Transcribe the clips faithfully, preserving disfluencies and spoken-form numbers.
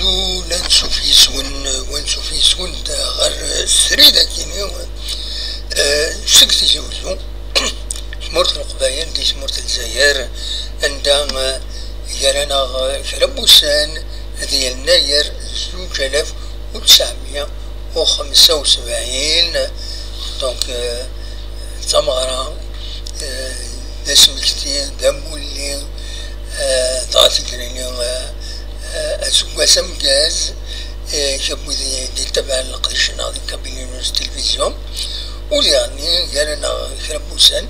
Ula ansuf yes-wen, wa ansuf yes-wen ɣer srid akini, eh, seg Tizi Uzzu, tmurt n Leqbayel di tmurt n Lezzayer, anda, eh, gar-aneɣ, eh, kra n wussan di yennayer zuǧ alaf u tesɛemya u xemsa u sebɛin. Donc, eh, d tameɣra, eh, d asmekti, d amulli, eh, dɣa tgelli, eh, eh, aseggas ameggaz, eh, kra n wid i d-ittabaɛen leqdic-nneɣ di Kabili News Television. U diɣenni, gar-aneɣ kra n wussan,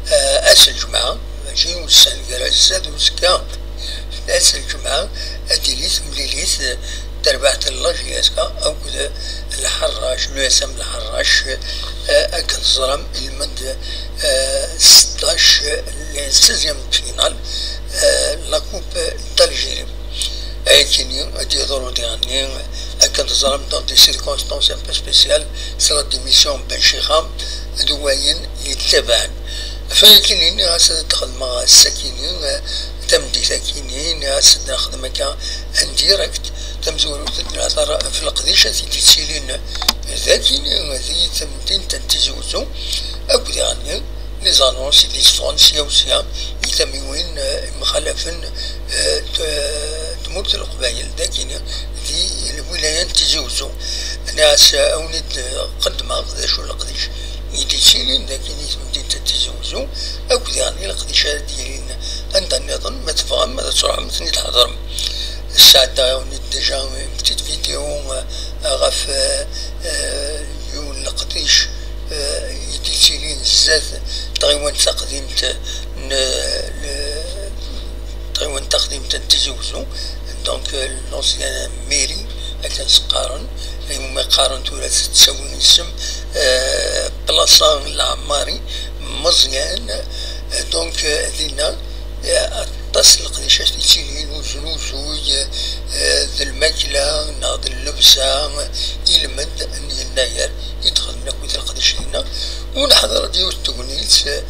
eh, ass n lǧemɛa, mačči ussan, gar ass-a d uzekka, ass n lǧemɛa, ad d-tili temlilit, eh, terbaɛt n la J S K akked Lḥerrac, l'U S M Lḥerrac, eh, akken teẓram, ilmend, eh, seṭṭac, les seizièmes de finale, eh, la Coupe d'Algérie. Ayakini ad d-yeḍru diɣenni, akken teẓram, dans des circonstances un peu spéciales, s la démission n Ben Chixa d wayen yettabaɛen. Ɣef wakken nniɣ-as ad d-xedmeɣ ass-akini, tameddit-akini, nniɣ-as ad nexdem akka en direct, tamezwarut ad nehder ɣef leqdicat i d-yettilin d akini di temdint n Tizi Uzzu, akked diɣenni les annonces i d-yesseffɣen sya u sya i tamiwin, eh, yemxalafen, eh, t-, tmurt n Leqbayel d akini di lwilaya n Tizi Uzzu. Nniɣ-as, eh, ad wen-id-qeddmeɣ d acu n leqdic i d-yettilin d akini di temdint n Tizi Uzzu, akked diɣenni leqdic ara d-yilin anda nniḍen, ma tebɣam ad truḥem ad ten-id-tḥeḍrem. Sɛeddaɣ-awen-id déjà une petite vidéo, eh, ɣef, eh, eh, yiwen n leqdic, eh, i d-yettilin zdat tɣiwant taqdimt n, n, tɣiwant taqdimt n Tizi Uzzu, donc, euh, l'ancienne mairie, akken s-qqaren, iwumi qqaren tura tettawin isem, euh, Plaza Lɛemmari Meẓyan. Donc, euh, dinna, euh, aṭas n leqdicat i yettilin, uznuzuy, euh, d lmakla neɣ d llebsa, ilmend n yennayer i d-xedmen akkit leqdic dinna. U neḥḍer-d yiwet n tegnit, eh,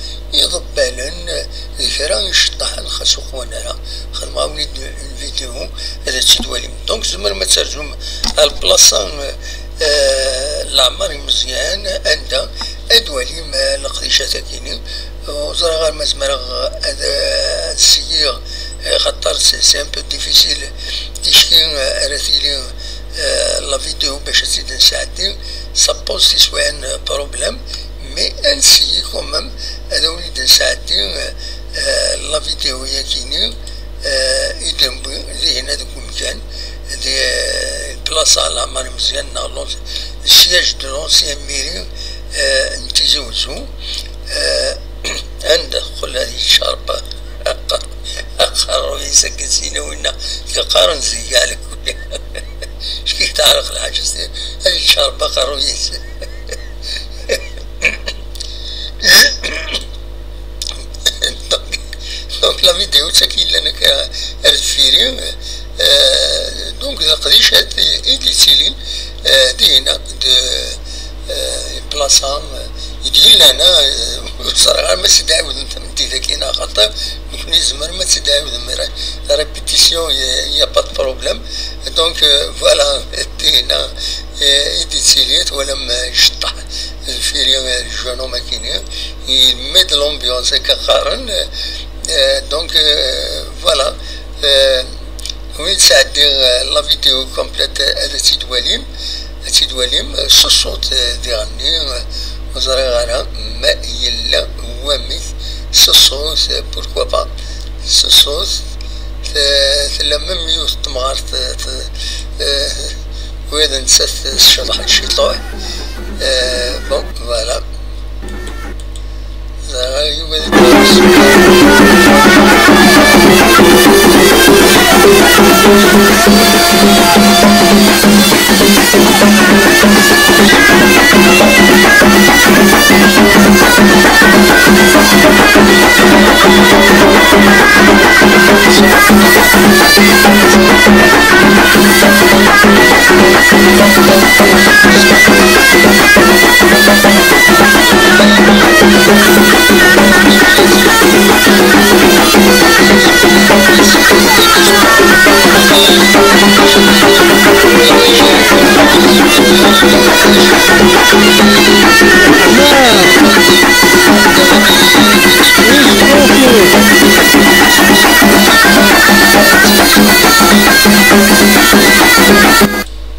iḍebbalen, eh, d kra iceṭṭaḥen, xas ur qwan ara. Xedmeɣ-awen-id une vidéo, ad tt-id-twalim. Donc, tzemrem ad terzum ar plaṣa, eh, eh, Leɛmer Imeẓyan, anda ad twalim, eh, leqdicat-agi-nni. Ur ẓriɣ ara ma zemreɣ ad, ad syiɣ, eh, xaṭer c'est, c'est un peu difficile. Ticki, eh, ara tili, eh, la vidéo bac ad tt-id-nesɛeddi, ça pose tiswiɛin, eh, problème, mais ad nessyi quand même ad awen-id-nesɛeddi, eh, eh, la vidéo-yagi-nni, eh, i d-newwi dihin deg umkan, di, eh, plaça Leɛmer Imeẓyan, neɣ l'an-, le siège de l'ancienne mairie, eh, n Tizi Uzzu, eh, anda teqqel ad yeččareb aqerruy-is akken sina winna, qqaren zik ɛla kulli. Cki teɛreq lḥaǧa-s, ad yeččareb aqerruy-is. Donc, donc la vidéo d taki yellan akka ar deffir-i, euh, donc d leqdicat i d-yettilin, euh, dinna, d, euh, plaṣa, euh, i d-yellan, euh, ur ẓriɣ ara ma s-d-ɛiwden tameddit-agi neɣ xaṭer, nekkni tzemrem ad tt-id-tɛiwdem, ré-, répétition, y a, y a pas de problème. Donc, euh, voilà, dinna, euh, i d-yettili, twalam, euh, iceṭṭaḥ deffir-i, euh, le jeune homme-agi-nni, il met de l'ambiance, akka qqaren, euh, donc, euh, voilà, euh, win sɛeddiɣ, euh, la vidéo complète, euh, ad tt-id-twalim, ad tt-id-twalim, euh, s ṣṣut, euh, diɣenni, euh, ur ẓriɣ ara ma yella wamek, s ṣṣut, euh, pourquoi pas, s ṣṣut, t-, tella même yiwet n temɣart, euh, t-, euh, wid nettat tcebḥ ciṭuḥ. Euh, bon, voilà. Ẓriɣ ara Yuba d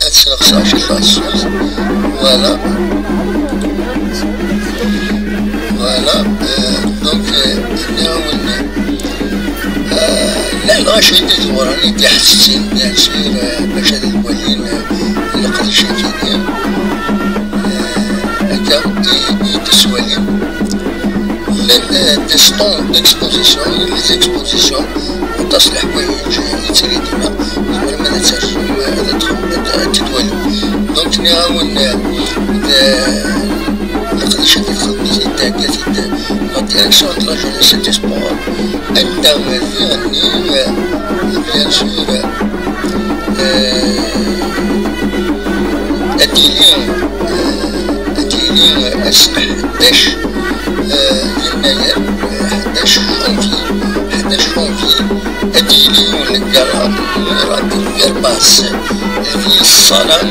Ad sneqseɣ cwiṭ ṣṣut. Voilà. Voilà. Euh, donc, euh, nniɣ-awen, euh, llan lɣaci i d-iḍewren, i d-iḥessen, bien sûr, euh, bac ad walin, euh, leqdic-agi-nni. Euh, akka i, i d-ttwalim. Llan, euh, des stands d'exposition, les expositions, aṭas n leḥwayeǧ yettili dinna, tzemrem ad terzum, ad txem-, ad, ad t-id-twalim. Donc, nniɣ-awen, euh, d-, leqdic-agi txedmet-it, thegga-t-id la direction de la jeunesse et des sports, anda diɣenni, euh, bien sûr, euh, ad yili, euh, ad yili ass n ḥdac, euh, yennayer, euh, ḥdac janvier, ḥdac janvier, ad yili yiwen n lgala n Murad Gerbas di ṣṣala, euh,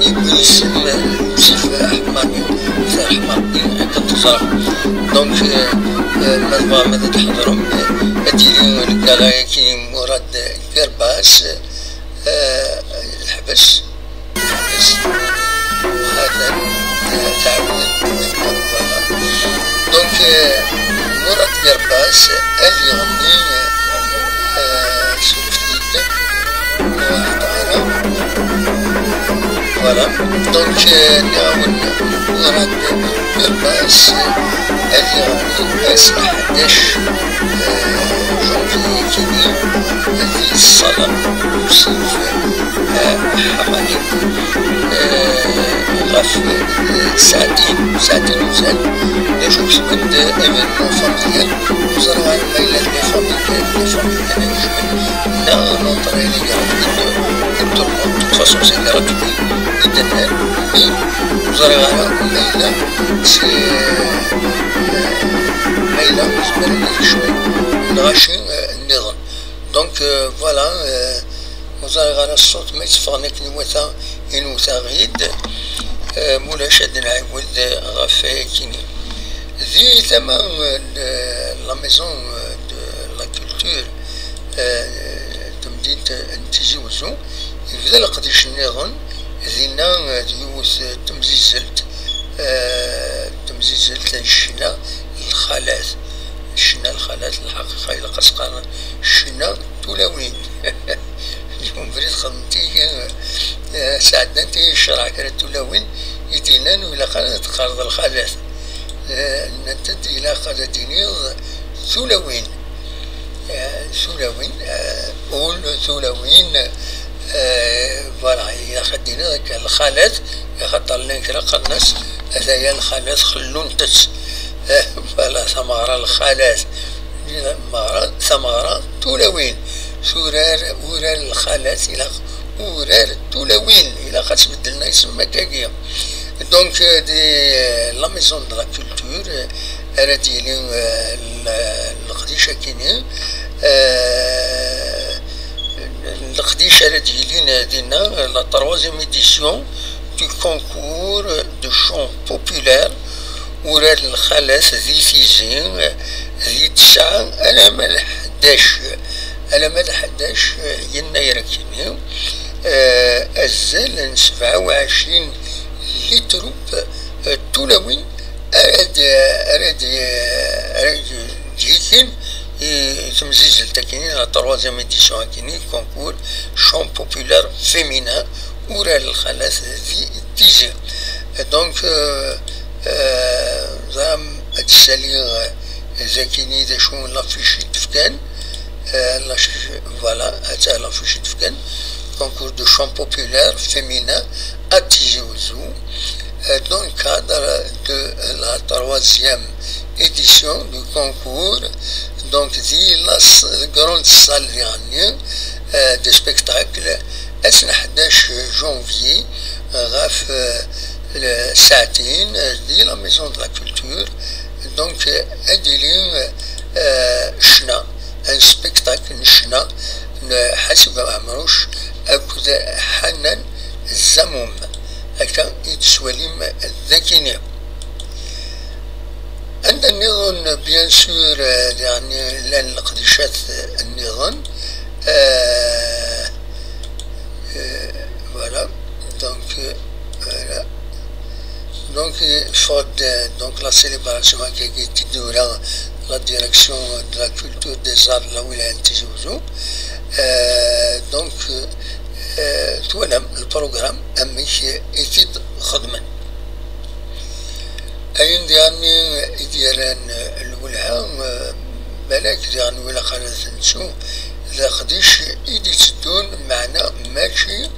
yewwin isem, euh, Yusef Ḥemmani, Yusef Ḥemmani, akken teẓram. Donc, euh, euh, ma tebɣam ad d-tḥeḍrem, euh, ad yili lgala-agi n Murad Gerbas, euh, yeḥbes. Donc, euh, Murad Gerbas, ad iɣenni, euh, suref-iyi, euh, voilà. Donc, euh, nniɣ-awen, Murad Gerbas, ad iɣenni ass n ḥdac, euh, janvier-agi-nni, di ṣṣala n Yusef, euh, Ḥemmani, euh, ɣef, euh, saɛtin, saɛtin uzal, d acu, seg-d événement familial, ur ẓriɣ ara ma yella d les familiales, les familiales, neɣ l'entrée gratuite, tout le monde, de toute façon, c'est gratuit, i d-nnan, mais ur ẓriɣ ara ma yella, c'est, euh, ma yella, nezmer ad nekcem lɣaci, euh, nniḍen. Donc, euh, voilà, euh, ur ẓriɣ ara ṣṣut ma yetteffɣen akken iwata, inwet-aɣ-id, euh, mulac ad nɛiwed ɣef wayagi-nni. Di tama, euh, n la maison, euh, de la culture, euh, temdint n Tizi Wezzu, yebda leqdic nniḍen, dinna, euh, d yiwet, euh, temzizzelt, euh, temzizzelt n ccna n lxalat. Ccna n lxalat, lḥaqiqa, ilaq ad s-qqaren ccna n tulawin. Yiwen ubrid xedment-iyi, eh, sɛeddant-iyi ccreɛ kra n tulawin i d-yennan ur ilaq ara ad teqqareḍ lxalat. Eh, nnant-d ilaq ad d-tiniḍ tulawin. Eh, tulawin, eh, ul tulawin, eh, voilà, ilaq ad d-tiniḍ akka lxalat, axaṭer llan kra qqaren-as, ataya lxalat xellunt-tt. Eh, voilà, tameɣra n lxalat. Tameɣra, tameɣra n tulawin. Turar, urar n lxalat, ilaq urar n tulawin. Ilaq ad sbeddlen isem akkagi. Donc, euh, di, euh, la maison de la culture, euh, ara d-yili, euh, l-, leqdic akini. Euh, leqdic ara d-yilin dinna, la troisième édition du concours de chant populaire, urar n lxalat di Tizi, di tesɛa alamma d ḥdac, alamma d ḥdac yennayer akini, eh, azal n sebɛa u ɛecrin les troupes, eh, tulawin ara d-, ara d-, ara d-, d-yikin i temzizzelt akini, la troisième édition akini, concours chant populaire féminin, urar n lxalat di Tizi. Donc, euh, euh, ẓram ad d-ssaliɣ, euh, zakini d acu l'affiche i d-fkan, euh, la ch-, voilà, ata l'affiche i d-fkan, concours de chant populaire féminin à Tizi Ouzou, euh, dans le cadre de la troisième édition du concours, donc, di la s-, grande salle, euh, de spectacle, ass n ḥdac janvier, euh, ɣef, euh, le, saatin, euh, di la maison de la culture. Donc, euh, ad d-yili, euh, ccna, un spectacle n ccna n Ḥasib Amɛemruc akked Ḥanan Zamoum. Akka i Teswalim dagini. Anda nniḍen, bien sûr, euh, يعني, llan leqdicat nniḍen. Euh, euh, voilà. Donc, euh, voilà. Donc, il faut de, donc, la célébration qui est la direction de la culture, des arts, la wilaya n Tizi Ouzou. Euh, donc, euh, twalam le programme amek i t-id-xedmen. Ayen diɣen i d-yerran lwelha, eh, balak diɣen ilaq ara t-nettu, d aqdic i d-itteddun, meɛna mačči,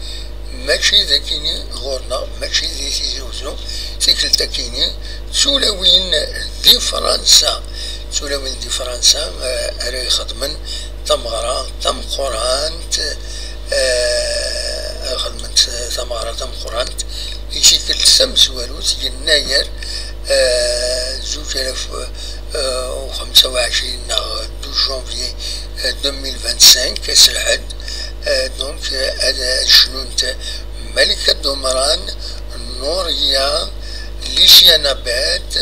mačči d akini ɣur-neɣ, mačči di Tizi Uzzu, tikkelt akini d tulawin di Fransa, d tulawin di Fransa, eh, ara ixedmen tameɣra tameqqurant, eh, xedment tameɣra tameqqurant i tikkelt tamezwarut yennayer, eh, zuǧ alaf, eh, u xemsa u ɛecrin neɣ douze janvier, eh, deux mille vingt-cinq, ass lḥedd. Eh, donc, eh, ad, ad cnunt Malika Dumran, Nuria, Licia Nabet,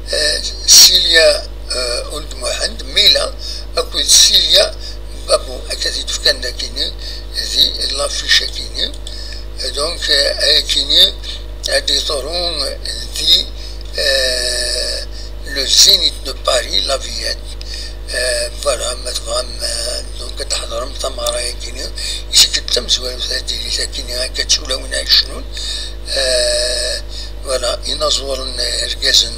eh, Silia, euh, Ould Mouhend, Mila, akked Silia Babou, akka t-id-fkan dakini, di l'affiche akini. Donc, euh, akini, ad iḍru di, euh, le Zénith de Paris, la Villette. Euh, voilà, ma tebɣam, euh, donc, ad tḥeḍrem tameɣra-akini, i tikkelt tamezwarut ad d-tili akini, akka d tulawin ad cnun. Euh, voilà, inaẓuren irgazen,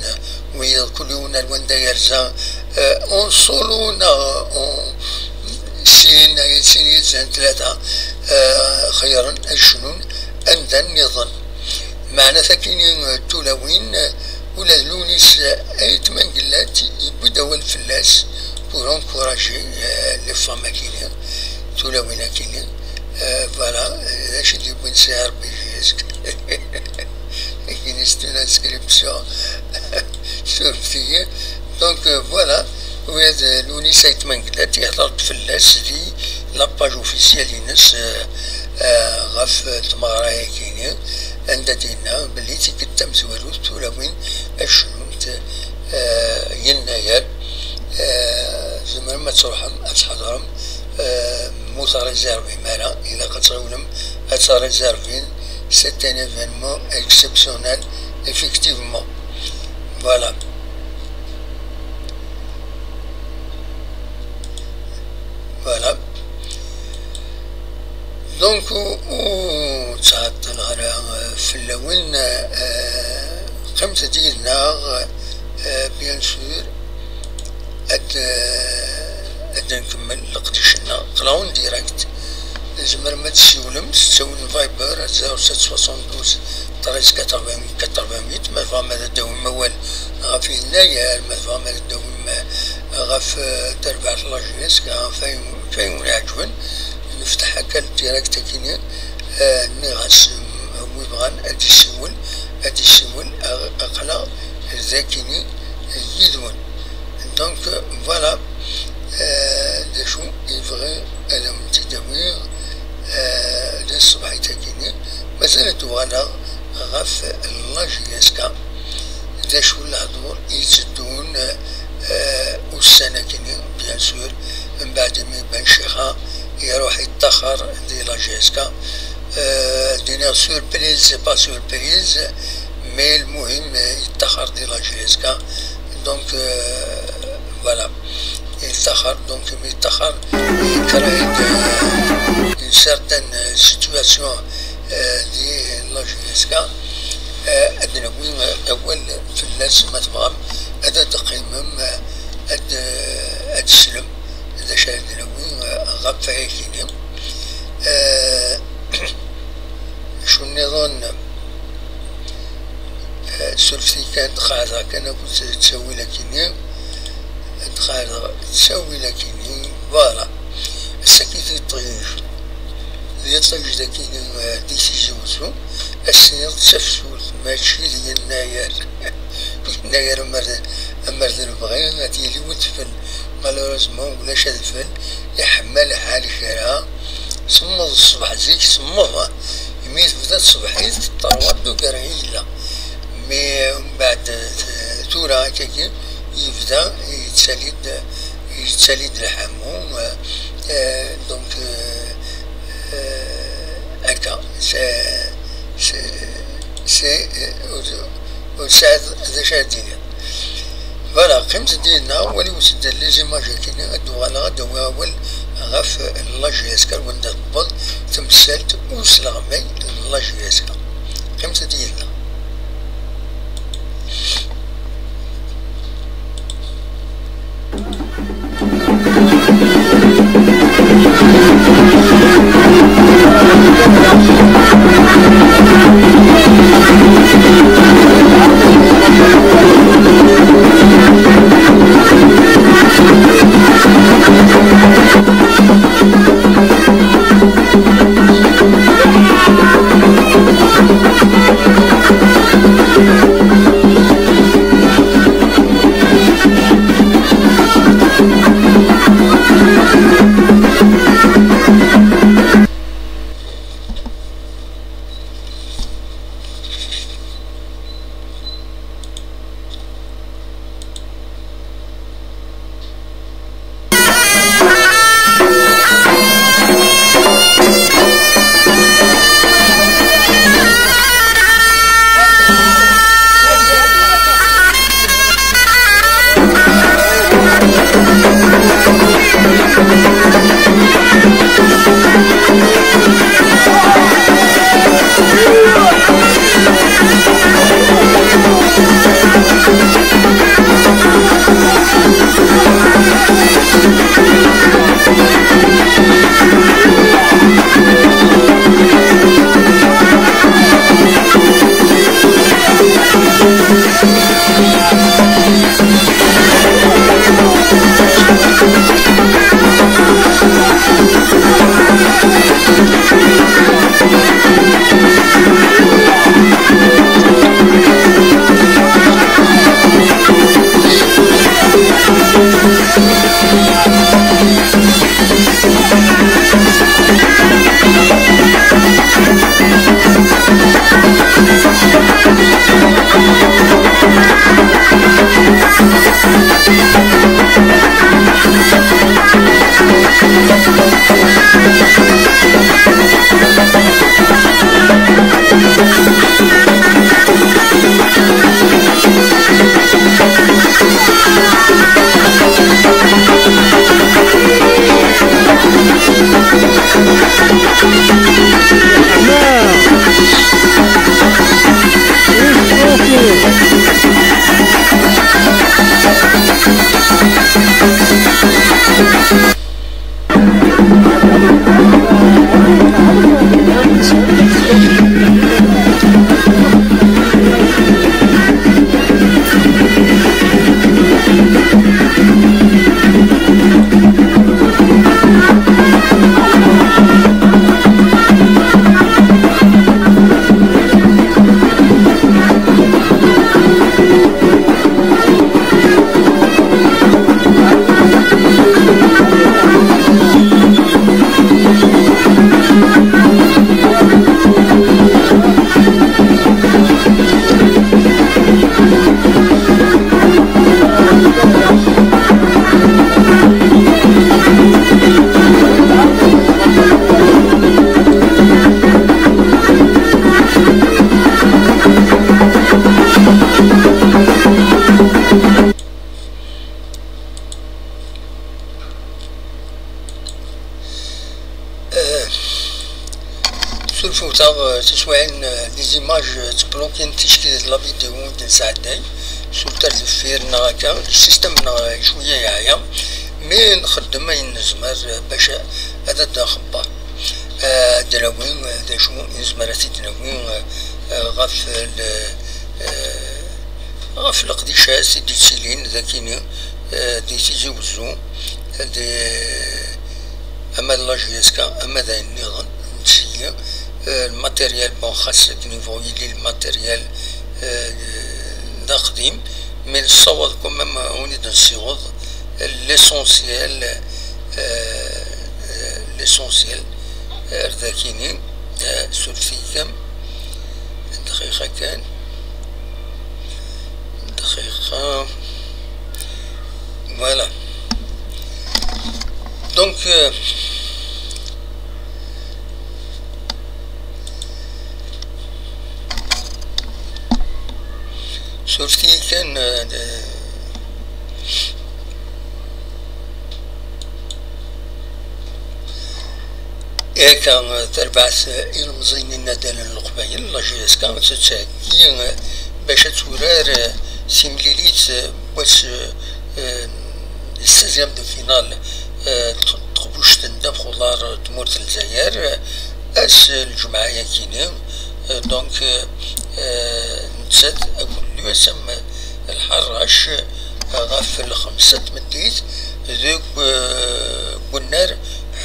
wiyaḍ kul yiwen ar wanda yerza, eh, en solo neɣ en sin, sin yid-sen tlata, eh, xeyyren ad cnun anda nniḍen. Meɛna takini, eh, tulawin, eh, ula d Lounis, eh, Ayt Mengellat yewwi-d awal fell-as pour encourager, eh, les femmes akini, tulawin akini. Eh, voilà, eh, d acu i d-yewwin si Rebbi. Une inscription sur fille. Donc, euh, voilà, oui, euh, Lounis Ayt Mengellat, il a fait la page officielle, Ines, euh, euh, ɣef tmeɣra-agi-ni, anda d-yenna belli tikkelt tamezwarut tulawin ad cnunt, euh, yennayer, euh, tzemrem ad tṛuḥem ad tḥeḍrem, euh, mu tṛizervim ara, ilaq ad tɣiwlem ad tṛizervim, c'est un événement exceptionnel, effectivement. Voilà. Voilà. Donc, ur, ur ttɛeṭṭileɣ ara fell-awen, eh, qqimet-d yid-neɣ, eh, bien sûr, ad, eh, ad nkemmel leqdic-nneɣ, aql-aɣ en direct. Tzemrem ad d-tsiwlem s ttawil n Viber, zéro sept soixante-douze treize quatre-vingt-huit quatre-vingt-huit, ma tebɣam ad d-tawim awal ɣef yennayer, ma tebɣam ad d-tawim, eh, ɣef, eh, terbaɛt n la jeunesse, ɣef ayen, ɣef ayen wen-iɛeǧben, nefteḥ akka le direct akini, eh, nniɣ-as, mm, wi bɣan ad d-isiwel, ad d-isiwel, a-, aql-aɣ dakini yid-wen. Donc, voilà, euh, d acu i bɣiɣ ad awen-tt-id-awiɣ, euh, di tṣebḥit-agi-nni. Mazal ad uɣaleɣ ɣef la J S K. D acu n lehdur i yetteddun, euh, ussan-agi-nni, bien sûr, mbeɛd imi Ben Chixa iruḥ yettaxer di la J S K. Euh, d-iniɣ surprise, c'est pas surprise, mais lmuhim, euh, yettaxer di la J S K. Donc, euh, voilà. Yettaxer, donc, imi yettaxer, yekreh-d, euh, une certaine, euh, situation, euh, di la J S K. Euh, ad d-nawi, euh, awal fell-as, ma tebɣam, ad d-teqqimem, euh, ad, euh, ad teslem d acu ara d-nawi, euh, ɣef wayagi-nni. Euh, acu nniḍen? Eh, surfet-iyi kan, ad xeɛdeɣ kan akked ttawil akini. Ad xeɛdeɣ ttawil akini. Voilà. Ass-agi d iṭij. D iṭij dakini, eh, di Tizi Uzzu. Ass-nni d tafsut, mačči d yennayer. Yennayer amer, amer d lebɣi ad yili wedfel. Malheureusement, ulac adfel. Iḥma lḥal kra. Semmeḍ ṣṣbeḥ zik, semmeḍ. Mi tebda tṣebḥit, teṭṭerwa-d ugar i yella. Mi mbeɛd, eh, tura akkagi, yebda yettali-d, yettali-d lḥamu, eh, eh, donc, eh, eh, akka, c'est, c'est, c'est, eh, ur, ur tesɛiḍ d acu ara d-tiniḍ. Voilà, qqimet dinna, waliwet-d les images-agi, ad d-uɣaleɣ ad d-awiɣ awal ɣef la J S K, wanda tewweḍ temsalt usleɣmay n la J S K. Qqimet dinna. Surfew-aɣ, eh, tiswiɛin, eh, des images, eh, ttblokin ticki di la vidéo i d-nesɛedday. Surtout ar deffir neɣ akka, le système-nneɣ, eh, cwiya yeɛya. Mi nxeddem ayen nezmer, eh, bac ad d-nxebber. Eh, ad d-nawi, eh, d acu i nezmer ad t-id-nawi, eh, eh, ɣef le, eh, ɣef leqdicat i d-yettilin dagini, eh, di Tizi Wezzu, di, ama d la J S K, ama d ayen nniḍen, nteyyi, eh, lmatéryal, bon, xas akken yebɣu yili lmatéryal, eh, d aqdim, mais nessaweḍ quand même, eh, win i d-nessiweḍ, eh, l'essentiel, eh, eh, l'essentiel, eh, ar dakini, Surfet-iyi kan. Dqiqa kan. Dqiqa. Voilà. Donc, euh, surfet-iyi kan, euh, de- Akka, tarbaɛt ilemẓiyen n yinaddalen n Leqbayel, la J S K, tettheggi bac ad turar timlilit n wass, seizième de finale, teqbuct n ddabex uḍar n tmurt n Lezzayer, ass n lǧemɛa-yagi-ni. Donc, nettat akked Lwasam Lḥerrac ɣef lxemsa n tmeddit deg, eh, unnar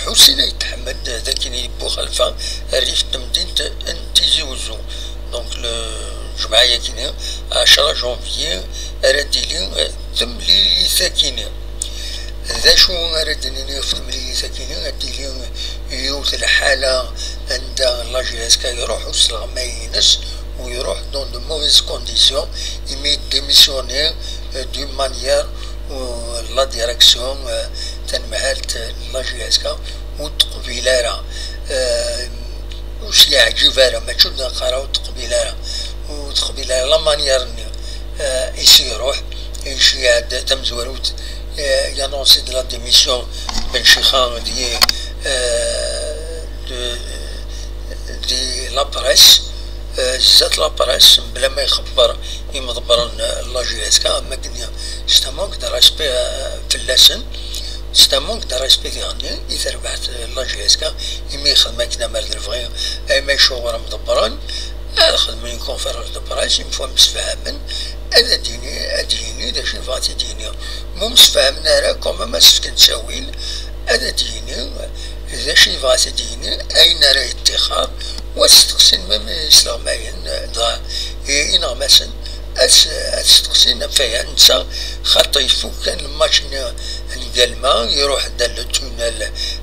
Ḥusin Ayt Ḥmed, d akken i yewwi Xelfa rrif n temdint n Tizi Uzzu. Donc, lǧemɛa-yagi-ni, ɛecra janvier, ara d-tili temlilit-agi-ni. D acu ara d-nini ɣef temlilit-agi-ni? Ad d-tili yiwet lḥala anda la J S K iruḥ usleɣmay-ines, u iruḥ dans de mauvaises conditions, imi démissionné, euh, d'une manière où la direction, euh, tanemhalt n la J S K ur teqbil ara, euh, ur s-yeɛǧib ara, mačči d neqqar ur teqbil ara, ur teqbil ara la manière-nni, euh, i s-iruḥ, iceyyeɛ-d tamezwarut, euh, il annonce de la démission Ben Chixa di, euh, de, di la presse, euh, zdat la presse, mebla ma ixebber imḍebbren n la J S K, am akken c'est un manque de respect, euh, fell-asen, c'est un manque de respect diɣenni i terbaɛt n la J S K, imi ixdem akken amar d lebɣi, ay ma icuɣer mḍebbren, ad xedmen une conférence de presse, une fois msefhamen, ad d-yini, ad d-yini d acu yebɣa ad t-id-yini. Ma ur msefhamen ara, quand même, ad s-fken ttawil, ad d-yini d acu yebɣa ad t-id-yini, ayen ara yettixer, u ad steqsin même isleɣmayen, dɣa, i-, ineɣmasen, ad s-, ad steqsin ɣef waya, netta, xaṭi ifuk kan lmatch-nni n Galma, iruḥ-d le tunnel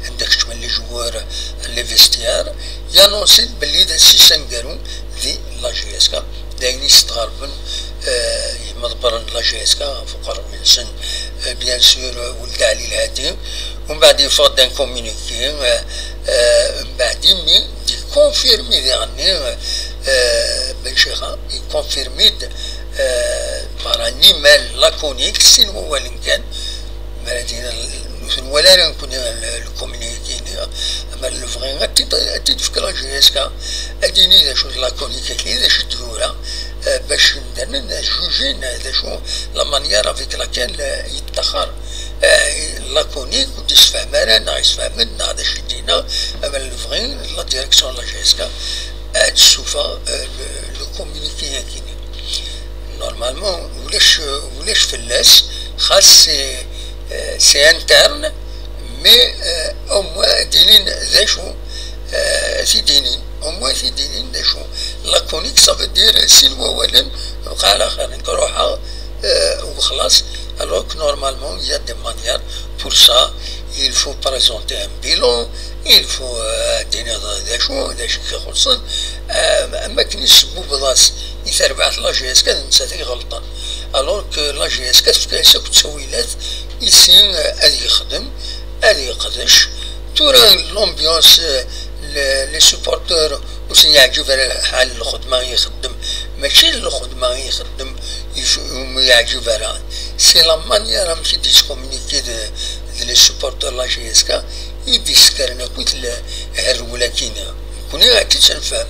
anda keččmen les joueurs, les vestiaires, yanonsi-d belli d ass-is aneggaru di la J S K, d ayen yesṭerben, euh, imḍebbren n la J S K ɣef uqerreb-nsen, euh, bien sûr, euh, Weld Ɛli Lhadi. Umbeɛd yeffeɣ-d un communiqué, euh, euh, umbeɛd imi d-ikonfirmi diɣenni, euh, Ben Chixa, ikonfirmi-d, euh, par un email laconique, sin wawalen kan, mi ara d-yini, ur ten-wala ara nekkni, le, le communiqué-nni, ama lebɣi ad t-id-, ad t-id-tefk la J S K, ad d-yini d acu d laconique-agi, d acu d-yura, euh, bac imdanen ad jujin, euh, d acu la manière avec laquelle, euh, yettaxer, euh, laconique, ur d-yessefham ara, neɣ yessefhem-d, neɣ d acu i d-yenna, ama lebɣi, la direction n la J S K, ad d-tessufeɣ, euh, le, le communiqué-agi-nni. Normalement, ulac, ulac fell-as, xas c'est, euh, c'est interne, mais, euh, au moins ad d-inin d acu, euh, ad t-id-inin, au moins ad t-id-inin d acu. Laconique, ça veut dire sin wawalen, bqa ɛla xir, nekk ruḥeɣ, euh, u xlaṣ. Alors que normalement, il y a des manières pour ça. Il faut présenter un bilan, il faut, euh, ad d-tiniḍ d acu, d acu i k-ixuṣṣen, euh, am akken i tesbubbeḍ-as i terbaɛt la J S K, d nettat i iɣelṭen. Alors que la J S K tefka-as akk ttawilat, ici, euh, ad yexdem, ad yeqdec. Tura l'ambiance, euh, le, les supporters ur sen-yeɛǧib ara lḥal, lxedma i ixeddem, mačči lxedma i ixeddem, yif-, ur m-yeɛǧib ara. C'est la manière amek i d-yettcommuniqué d, d les supporters la J S K i d-yessekren akk-it l-, rrwel-agi-nni. Nekkni akka i tt-nefhem.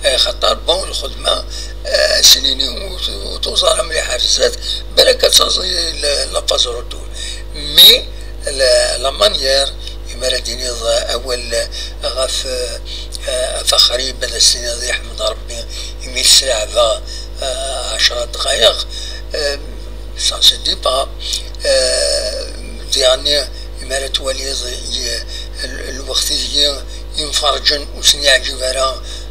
Eh, xaṭer, bon, lxedma, eh, ad s-nini ur t-, ur tuẓ ara mliḥ ar zdat, balak ad taẓ la, la phase retour. Mais la, la manière, imi ara d-tiniḍ awal ɣef, eh, Faxrib, ad as-tiniḍ yeḥmed Rebbi, imi tesleɛbeɣ, eh, ɛecra dqayeq, eh, ça se dit pas. Eh, diɣenni, imi ara twaliḍ i, l-, lweqt ideg imferrǧen ur sen-yeɛǧib ara,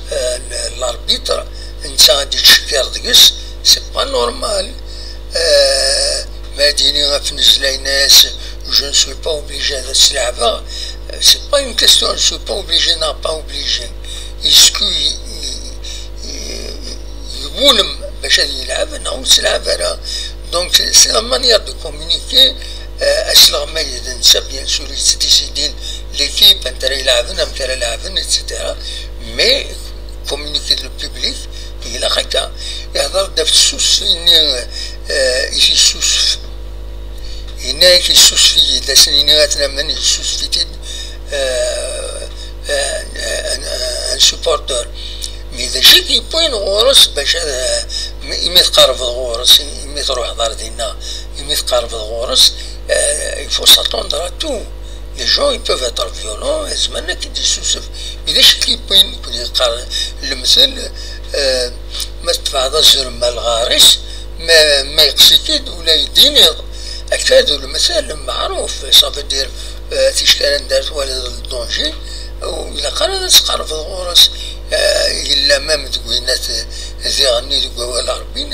eh, l-, l'arbitre, netta ad yettcekkir deg-s, c'est pas normal. Eh, ma ad yini ɣef nnezla-ines, je ne suis pas obligé ad as-leɛbeɣ, c'est pas une question, je suis pas obligé neɣ pas obligé. Yessek-, Ulem bac ad yelɛeb neɣ ur yettelɛab ara. Donc, c'est la manière de communiquer. Euh, asleɣmay d netta, bien sûr, yettdécide l'équipe, anta ara yelɛben, amek ara lɛben, et cetera. Mais communiquer le public, ilaq akka. Ihder-d ɣef tsusfi-nni, euh, i t-yessusef. Yenna-yak yessusef-iyi-d, ad sen-yini ad t-namen, yessusef-it-id, euh, euh, un, un supporter. Mi d acu i k-yewwin ɣur-s bac ad, imi tqerrbeḍ ɣur-s, imi truḥeḍ ar dinna, imi tqerrbeḍ ɣur-s, euh, il faut s'attendre à tout. Les gens, ils peuvent être violents, zemren ad k-id-yessusef. Mi d acu i k-yewwin, nekkni yeqqar lemtel, euh, ma tebɛeḍ azrem ar lɣar-is, ma, ma yeqqes-ik-id, ula yediniḍ. Akka d lemtel meɛruf, ça veut dire, euh, ticki anda ara twaliḍ le danger, ur ilaq ara ad tqerrbeḍ ɣur-s. Euh, yella même deg winat, diɣenni deg wawal n Ṛebbi,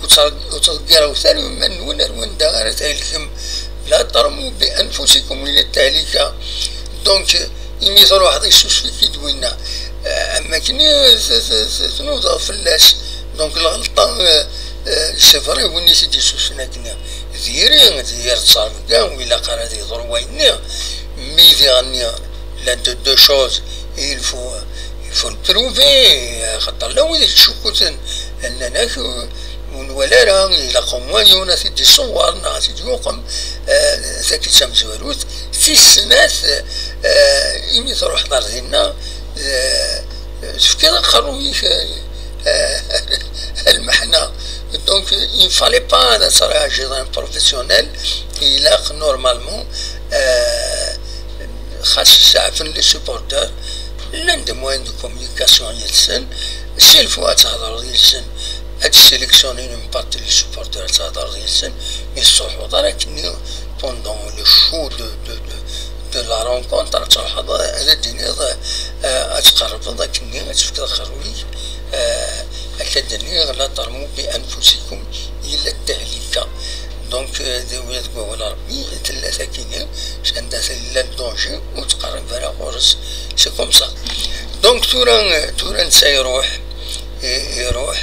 ur ttḍeggirew ara iman-nwen ar wanda ara thelkem. لا ترموا بأنفسكم إلى التهلكة. Donc, imi truḥeḍ yessusef-ik-id winna, euh, am akken i t-, t-, t-, tnudaḍ fell-as. Donc, lɣelṭa, euh, euh, c'est vrai, win i t-id-yessusen akken d yiri, d yir ttṣermga, ur ilaq ara ad yeḍru wayenni. Mi diɣenni, llant deux choses, il faut, il faut le prouver, xaṭer llan wid yettcukkuten, nnan-ak, euh, ur nwala ara, ilaq au moins yiwen ad t-id-iṣewwer neɣ ad t-id-yuqem, euh, tagi d tamezwarut. Tis snat, euh, imi truḥeḍ ar dinna, euh, tefkiḍ aqerruy-ik, euh, euh, lmeḥna. Donc, il ne fallait pas ad tṛajiḍ un professionnel, ilaq normalement, euh, xas zeɛfen les supporters, llan des moyens de communication yid-sen, s'il faut ad thedreḍ yid-sen, ad sélectionner une partie les supporters ad thedreḍ yid-sen, mais ur tettruḥuḍ ara akkenni pendant le show de, de, de, de la rencontre, ad truḥeḍ ad d-tiniḍ, euh, ad tqerrbeḍ akkenni, ad tefkeḍ aqerruy-ik, euh, akka d-nniɣ, لا ترموا بأنفسكم إلى التهلكة. Donc, euh, d wid deg wawal n Ṛebbi, tella tagi-nni, anda tella le danger, ur ttqerrib ara ɣur-s. C'est comme ça. Donc, tura, tura netta iruḥ, i-, iruḥ,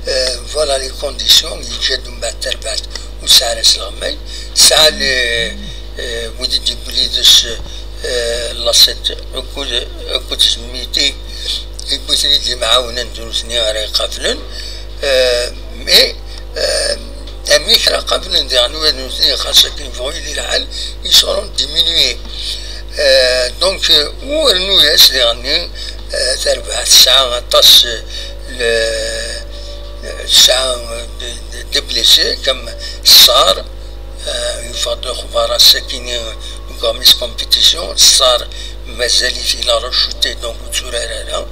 euh, voilà les conditions, yeǧǧa-d mbeɛd tarbaɛt ur tesɛi ara asleɣmay, tesɛa les, euh, wid i d-yewwi yid-s, euh, l'assiette akked, akked Zmiti, yewwi-ten-id d imɛawnen d nutni ara iqablen, euh, mais, euh, amek ara qablen diɣen wid nutni, xas akken yebɣu yili lḥal, ils seront diminués. Euh, donc, euh, u rnu-yas diɣenni, euh, tarbaɛt tesɛa aṭas, euh, le, tesɛa, euh, des, des, des blessés, comme Sarr, euh, yeffeɣ-d lexbar ass-akini deg amis compétition, Sarr mazal-it il a rechuté, donc ur yetturar ara.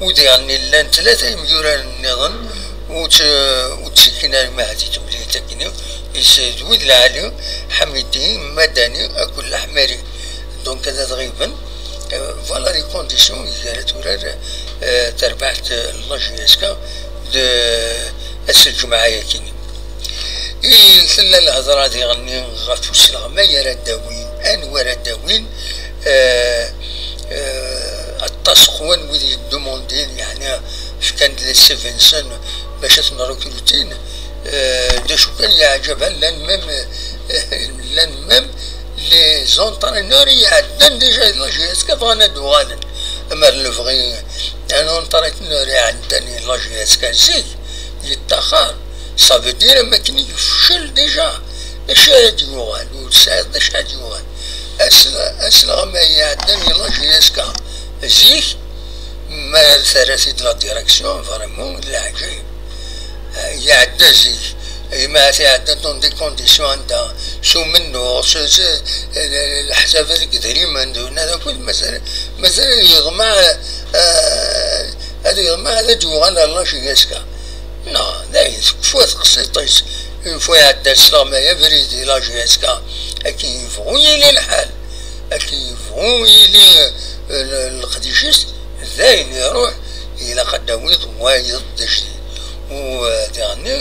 U diɣenni llan tlata imyuraren nniḍen ur tt-, ur ttcekkin ara ma ahat i temlilit akkenni, d wid lɛali, Ḥamidi, Madani akked Leḥmari. Donc ad ɣiben, euh, voilà les conditions i ara turar, euh, terbaɛt, euh, la J S K d, ass n lǧemɛa-yakini. I tella lhedra diɣenni ɣef usleɣmay ara d-awin, anwa ara d-awin, euh, euh, aṭas qwan wid yeddumundin, yeɛni fkan-d les subventions bac ad ten-rekrutin, euh, d acu kan yeɛǧeb, llan même, euh, llan même les entraîneurs i iɛeddan déjà di la J S K bɣan ad uɣalen. Amer lebɣi, un entraîneur iɛeddan di la J S K zik, yettaxer, ça veut dire am akken yefcel déjà. D acu ara d-yuɣal? Ur tesɛiḍ d acu ara d-yuɣal. Asleɣmay iɛeddan di la J S K zik, ma terra-t-id la direction, vraiment, d leɛǧayeb. Iɛedda zik, ma iɛedda dans des conditions anda s umennuɣ, s, s, leḥsabat deg idrimen, d winna d akud, mazal, mazal ad yeḍmeɛ, euh, ad yeḍmeɛ ad d-yuɣal ɣer la J S K. Non, dayen, tekfa teqsiṭ-is. Une fois iɛedda asleɣmay abrid di la J S K, akken yebɣu yili lḥal, akken yebɣu yili, euh, le-, leqdic-is, dayen iruḥ, ilaq ad d-tawiḍ wayeḍ d ajdid. U, euh, diɣenni,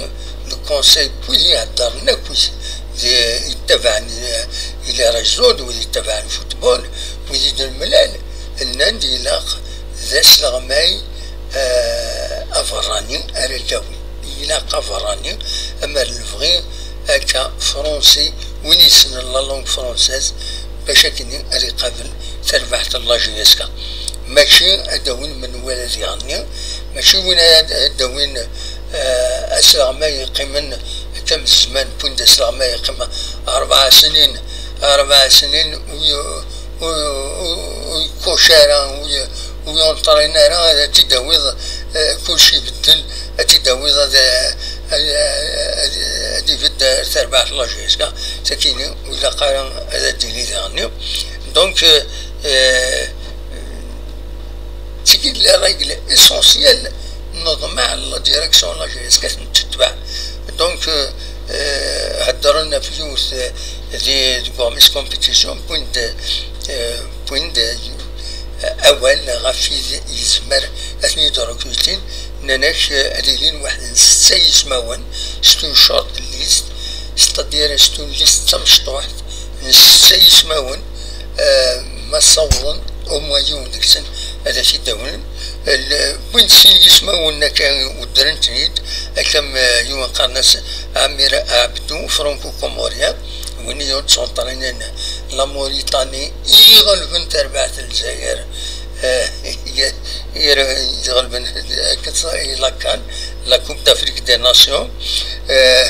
le conseil n wid iheddren akk, wid yettabaɛen, euh, les réseaux, d wid yettabaɛen football, wid i d-nemlal, nnan-d ilaq d asleɣmay, euh, aberrani ara d-tawi. ilaq aberrani, amer lebɣi akka fransi, win yessnen la langue française, bac akken ad iqabel tarbaɛt n la J S K. Mačči ad d-awin menwala diɣenni, mačči win ad d-awin, eh, asleɣmay yeqqimen akka am zzman n Pwinde, asleɣmay yeqqim rebɛa snin, rebɛa snin, u, u, u, u yekuc ara, u, u yunṭrin ara, ad t-id-tawiḍ, eh, kulci ibeddel, ad t-id-tawiḍ ad, ad, ad, ad ibedd ar terbaɛt n la J S K, sakini ur ilaq ara ad d-tili diɣenni. Donc, euh, euh, c'est les règles essentielles n uḍmaɛ n la direction n la J S K tetbeɛ. Donc, euh, euh, heddren ɣef yiwet, euh, di, deg uɣmis compétition, point de, euh, point de, awal ɣef wid yezmer ad ten-id-rekrutin, nnan-ak, eh, ad ilin waḥed n setta yismawen, c'est une short list, c'est-à-dire c'est une liste d tamecṭuḥt n setta yismawen, eh, ma ssawḍen au moins yiwen deg-sen ad ak-id-awin. L-, wwin-d sin yismawen akka, weddren-ten-id, akka am, eh, yiwen qqaren-as Amir Abdou, franco-comorien, win i yettunṭrinen la Mauritanie, iɣelben tarbaɛt n Lezzayer, eh, i-, i-, iɣelben la CAN, la Coupe d'Afrique des Nations. Eh,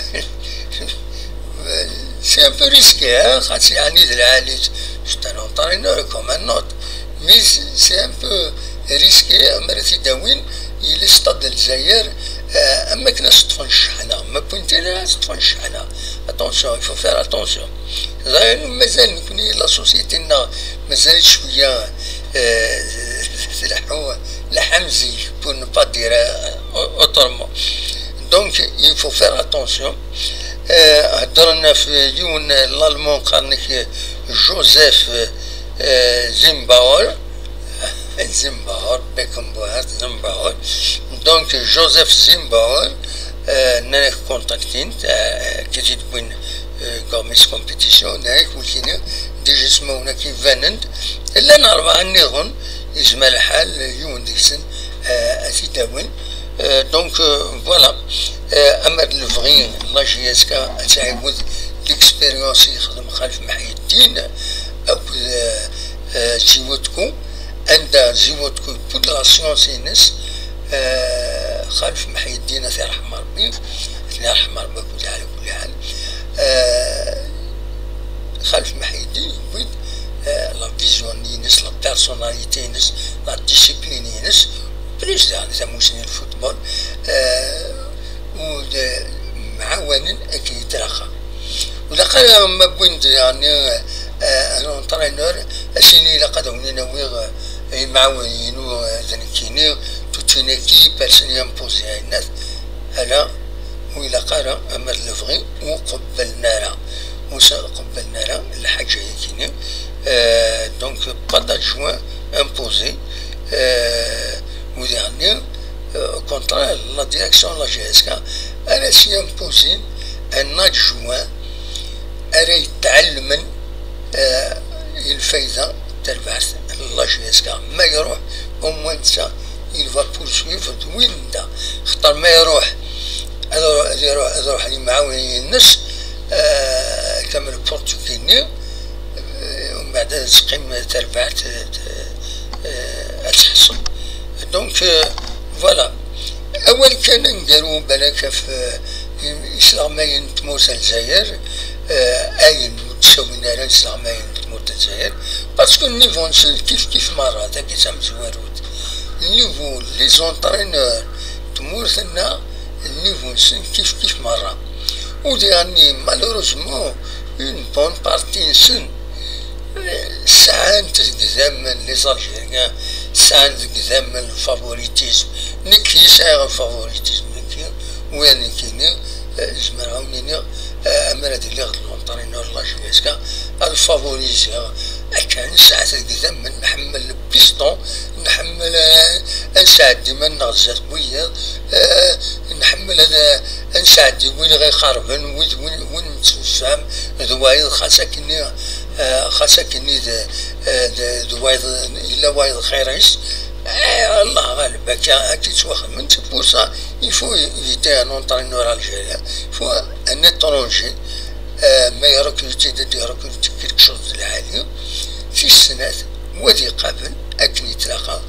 c'est un peu risqué, hein, xaṭi, yeɛni d lɛali, c'est un entraîneur comme un autre. Mais c'est un peu risqué, amer ad t-id-awin, yella stade n Lezzayer, eh, am akken ad s-ṭṭfen cceḥna, ma wwin-t-id ad s-ṭṭfen cceḥna. Attention, il faut faire attention. Ẓer, mazal nekni la société-nneɣ mazal cwiya, eh, tleḥḥu, la ḥamzi, pour ne pas dire, eh, autrement. Donc, il faut faire attention. Eh, heddren ɣef yiwen, eh, l'allemand qqaren-ak, eh, Joseph, eh, Zimbauer. Zimbauer, Beckenbauer, Zimbauer. Donc, Joseph Zimbauer, eh, nnan-ak contactin-t, eh, kif i d-wwin, eh, deg uɣmis compétition, nnan-ak wikini, déjà ismawen-agi banen-d. Llan rebɛa nniḍen, yezmer lḥal, yiwen deg-sen, eh, ad t-id-awin. Euh, donc, euh, voilà. Euh, amer d lebɣi, la J S K ad tɛiwed l'expérience i yexdem Xalef Mḥiyeddin akked, euh, euh, Ziwetku, anda Ziwetku yewwi-d la science-ines, euh, Xalef Mḥiyeddin ad t-yerḥem Rebbi, ad t-yerḥem Rebbi akked ɛla kulli ḥal. Euh, Xalef Mḥiyeddin yewwi-d, euh, la vision-ines, la personnalité-ines, la discipline-ines, plus daɣen tamusni n lfutbol, euh, u d-, mɛawanen akken yettlaqa. Ur ilaq ara ma wwin-d, yeɛni, euh, un entraîneur, ad s-yini ilaq ad awen-in-awiɣ, euh, imɛawanen-inu, euh, d nekkini, toute une équipe, ad sen-yimpozi ayen-at. Ala, ur ilaq ara, ama d lebɣi, ur qebblen ara. Ur s-, qebblen ara lḥaǧa-yagi-nni. Euh, donc, pas d'adjoint imposé. Euh, u diɣenni, euh, au contraire, la direction n la J S K ara s-yimposin un adjoint ara yetɛelmen, euh, i lfayda n terbaɛt n la J S K. Ma iruḥ, au moins netta, il va poursuivre d winna. Xaṭer ma iruḥ, ad iruḥ, ad iruḥ, ad iruḥ yimɛawnen-ines, euh, kamel Portugais-nni, euh, umbeɛd ad teqqim terbaɛt, euh, ad teḥṣel. Donc, euh, voilà. Awal kan aneggaru, balak ɣef, euh, isleɣmayen n tmurt n Lezzayer, euh, ayen ur d-ssawin ara isleɣmayen n tmurt n Lezzayer, parce que le niveau-nsen kif kif merra, tagi d tamezwarut. Le niveau, les entraîneurs n tmurt-nneɣ, le niveau-nsen kif kif merra. U diɣenni, malheureusement, une bonne partie-nsen, eh, sɛan-t deg idammen les Algériens, sɛan deg idammen le favoritisme. Nekk yesɛiɣ le favoritisme, nekk, ula d nekkini, eh, zemreɣ ad wen-iniɣ, eh, amar ad iliɣ d l'entraîneur n la J S K, ad favoriziɣ. Akka, nesɛa-t deg idammen, nḥemmel le piston, nḥemmel, eh, ad nesɛeddi iman-nneɣ zdat wiyaḍ, eh, nḥemmel ad, ad nesɛeddi win ɣ-iqerben, wid, win, win nettemsefham d wayeḍ, xas akkenni, eh, xas akkenni d, eh, d, d wayeḍ, yella wayeḍ xir-is. Eh, Allah ɣaleb, akka, akka yettwaxdem. C'est pour ça, il faut éviter un entraîneur algérien, il faut un étranger, euh, mais recruter, de, de recruter quelque chose de l'ali. Tis snat, wa ad iqabel akken yetlaqa,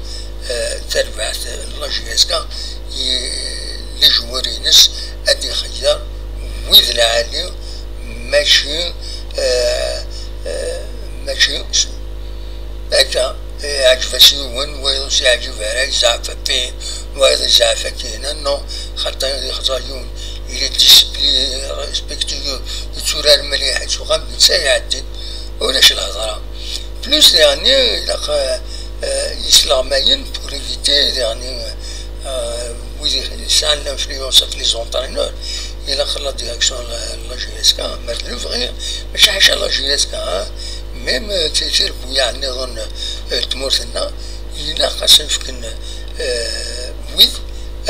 euh, tarbaɛt n la J S K, i, les joueurs-ines ad ixeyyer wid lɛali, mačči, euh, euh, mačči akka, eh, iɛǧeb-as yiwen, wayeḍ ur s-iɛǧib ara, yezɛef akken, wayeḍ yezɛef akken. Non, xaṭer yexẓer yiwen, il est discipliné, respectueux, yetturar mliḥ, yettuɣal netta iɛeddi, ulac lhedra. Plus, daɣen, ilaq, eh, eh, isleɣmayen pour éviter, daɣen, eh, wid yesɛan l'influence ɣef les entraîneurs, ilaq la direction n la, la J S K, mer d lebɣi, mačči ḥaca la J S K, hein, même, euh, ti-, tirebbuyaɛ nniḍen, euh, n tmurt-nneɣ, ilaq ad sen-fken, euh, wid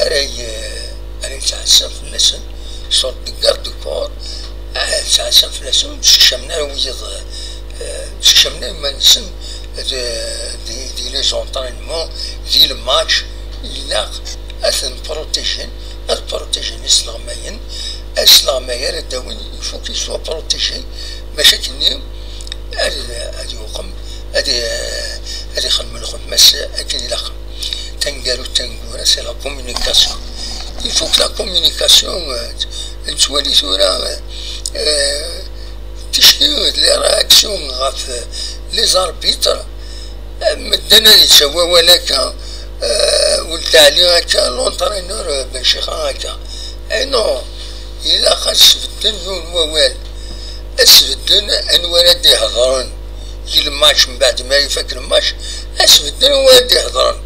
ara y-, ara yettɛassan fell-asen, sorte de garde du corps, ah, yettɛassan fell-asen, ur d-skecmen ara wiyeḍ, euh, ur d-skecmen ara iman-nsen di, di, di les entraînements, di le match, ilaq ad ten-protégin, ad protégin isleɣmayen, asleɣmay ara d-awin, il faut qu'il soit protégé, bac akkenni ad, ad yuqem, ad, ad ixdem lxedma-s akken ilaq. Taneggarut tangura, c'est la communication. Il faut que la communication, euh, nettwali tura, euh, ticki d les réactions ɣef, euh, les arbitres, medden ad yettawi awal akka, eh, Weld Ɛli akka, l'entraîneur, eh, Ben Chixa akka. Eh non, ilaq ad sbedden yiwen wawal. Ad sbedden anwa ara d-ihedren di lmatch, mbeɛd mi ara ifak lmatch, ad sbedden anwa ara d-ihedren.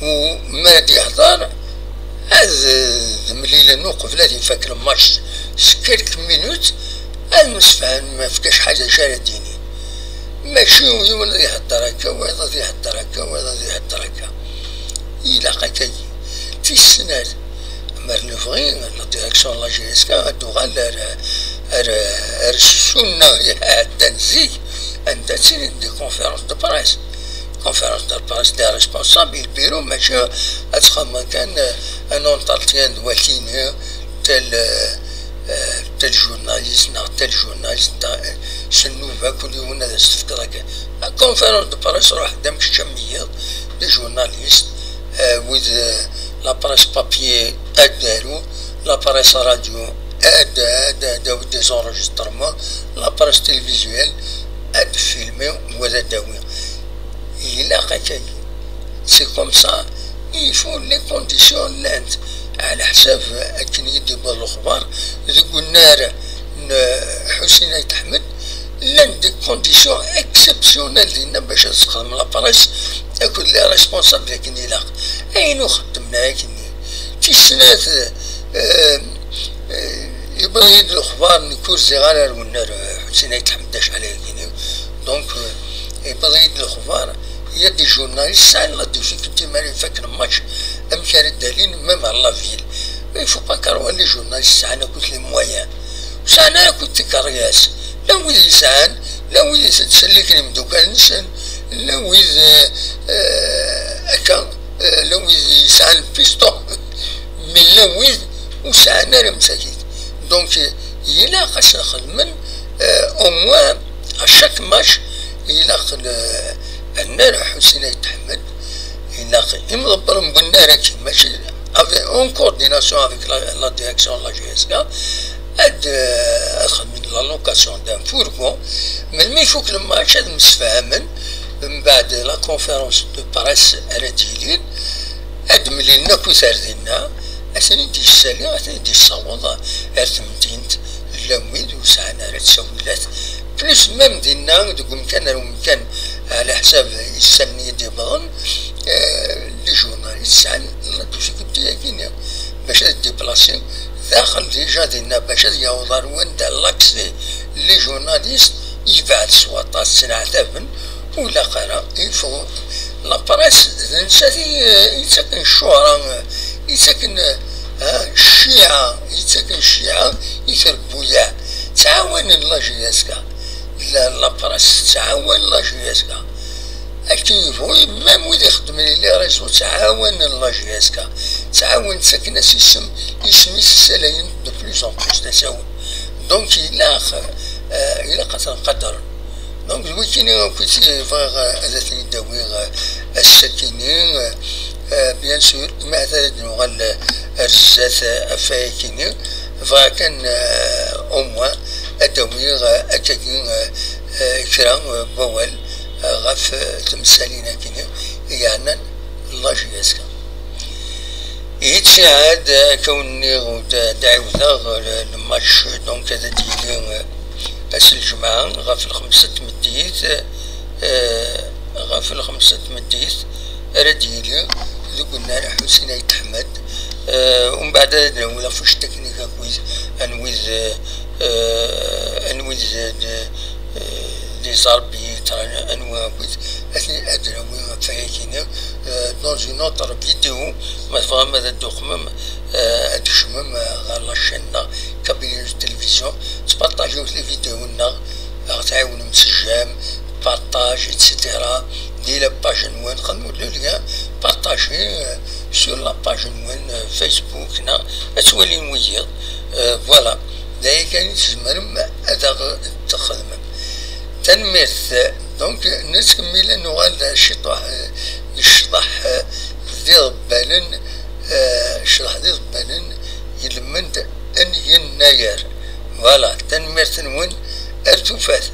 U mi ara d-ihder, ad, eh, d-mlilen uqbel ad ifak lmatch s quelques minutes, ad msefhamen ɣef kacḥal d acu ara d-inin. Mačči yiwen ad ihedder akka, wayeḍ ad ihedder akka, wayeḍ ad ihedder akka. Ilaq akkagi. Tis snat, mer lebɣi, la direction n la J S K ad tuɣal ar, ar, ar ssunna iɛeddan zik, anda ttilin des conférences de presse. Conférence de presse des responsables, le bureau, mačči ad txedmeḍ kan, euh, un entretien d wakini, tel, euh, euh, tel journaliste, neɣ tel journaliste, neɣ, euh, s nnuba, kul yiwen ad as-tefkeḍ akka. Conférence de presse, ruḥ-d am kečč am wiyiḍ, les journalistes, euh, wid, euh, la presse papier, ad d-aru, la presse radio, ad, ad, ad d-awi des enregistrements, la presse télévisuelle, ad d-filmi, wa ad d-awi. Ilaq akkagi. C'est comme ça, il faut les conditions llant. Ɛla ḥsab akken i d-yewweḍ lexbar deg unnar n Ḥusin Ayt Ḥmed, llant des conditions exceptionnelles dinna bac ad texdem la presse akked les responsables akken ilaq. Ayen ur xeddmen ara akkenni. Tis snat, euh, euh, yewweḍ-iyi-d lexbar, nekk ur ẓriɣ ara ar unnar, euh, Ḥusin Ayt Ḥmed acḥal ayagi. Donc, euh, yewweḍ-iyi-d lexbar, il y a des journalistes sɛan la difficulté mi ara ifak lmatch, amek ara d-alin, même à la ville. Il faut pas croire les journalistes sɛan akk les moyens. Ur sɛan ara akk tikeryas. Llan wid yesɛan, llan wid yettselliken imeddukal-nsen, llan wid, euh, euh, akka, euh, llan wid yesɛan le piston, mais llan wid ur sɛan ara msakit. Donc, euh, ilaq ad sen-xedmen, euh, au moins à chaque match, ilaq, euh, ad nerr Ḥusin Ayt Ḥmed, ilaq imḍebbren n unnar-agi, mačči avec, en coordination avec la, la direction de la J S K, ad, euh, ad xedmen la location d'un fourgon. Melmi ifuk lmatch, ad msefhamen, mbeɛd la conférence de presse ara d-yilin, ad mlilen akk iserdiyen-a, ad ten-id-yessali, ad ten-id-yessaweḍ ar temdint, llan wid ur sɛan ara ttawilat. Plus même dinna, deg umkan ar umkan, ɛla ḥsab issanen i d-yewwḍen, eh, les journalistes sɛan la difficulté-agi-nni bac ad déplacer. Daxel déjà dinna, bac ad yaweḍ ar wanda l'accès les journalistes, yebɛed s waṭas, ttneɛtaben, ur ilaq ara, il faut la presse, d nettat i, i yettaken ccuhra, i yettaken, ha, cciɛa, i yettaken cciɛa i trebbuyaɛ. Ttɛawanen la J S K. La, la presse tettɛawan la J S K. Akken yebɣu, même wid ixeddmen i les réseaux ttɛawanen la J S K, ttɛawanen, ttaken-as isem, isem-is ssalayen de plus en plus d asawen. Donc ilaq, euh, ilaq ad ten-qadren. Donc d wikini akk i bɣiɣ, euh, ad t-id-awiɣ, euh, ass-akini, euh, euh, bien sûr, ma ad nuɣal, euh, ar zdat, euh, ɣef wayakini, bɣiɣ kan, euh, au moins ad d-awiɣ, euh, akkagi, euh, euh, kra, euh, n wawal, euh, ɣef, euh, temsalin-akini yeɛnan la J S K. Ihi ttiɛad, akka wen-nniɣ, ur d-, d-ɛiwdeɣ, le, le match, donc, ad d-yili, euh, ass n lǧemɛa ɣef lxemsa n tmeddit, euh, ɣef lxemsa n tmeddit ara d-yili deg unnar Ḥusin Ayt Ḥmed. Euh, umbeɛd ad d-nawi la fiche technique akkit anwi d, euh, anwi d, d, euh, les arbitres, anwi akkit ad, ad d-nawi ɣef wayakini, euh, dans une autre vidéo, ma tebɣam ad d-tuqmem, euh, ad d-tkecmem, euh, ɣer la chaîne-nneɣ, Kabylie News Télévision, tettpartajiwt les vidéos-nneɣ, ad ɣ-tɛiwnem s j'aime, partage, et cetera. Di la page-nwen, xedmut le lien, partagez, euh, sur la page-nwen, euh, Facebook, neɣ ad twalin wiyiḍ. Euh, voilà. D aya kan i tzemrem ad aɣ-txedmem. Tanemmirt. Donc, nettkemmil ad nuɣal ciṭuḥ, euh, necḍeḥ, euh, d iḍebbalen, euh, ccḍeḥ d iḍebbalen, ilmend n yennayer. Voilà, tanemmirt-nwen, ar tufat.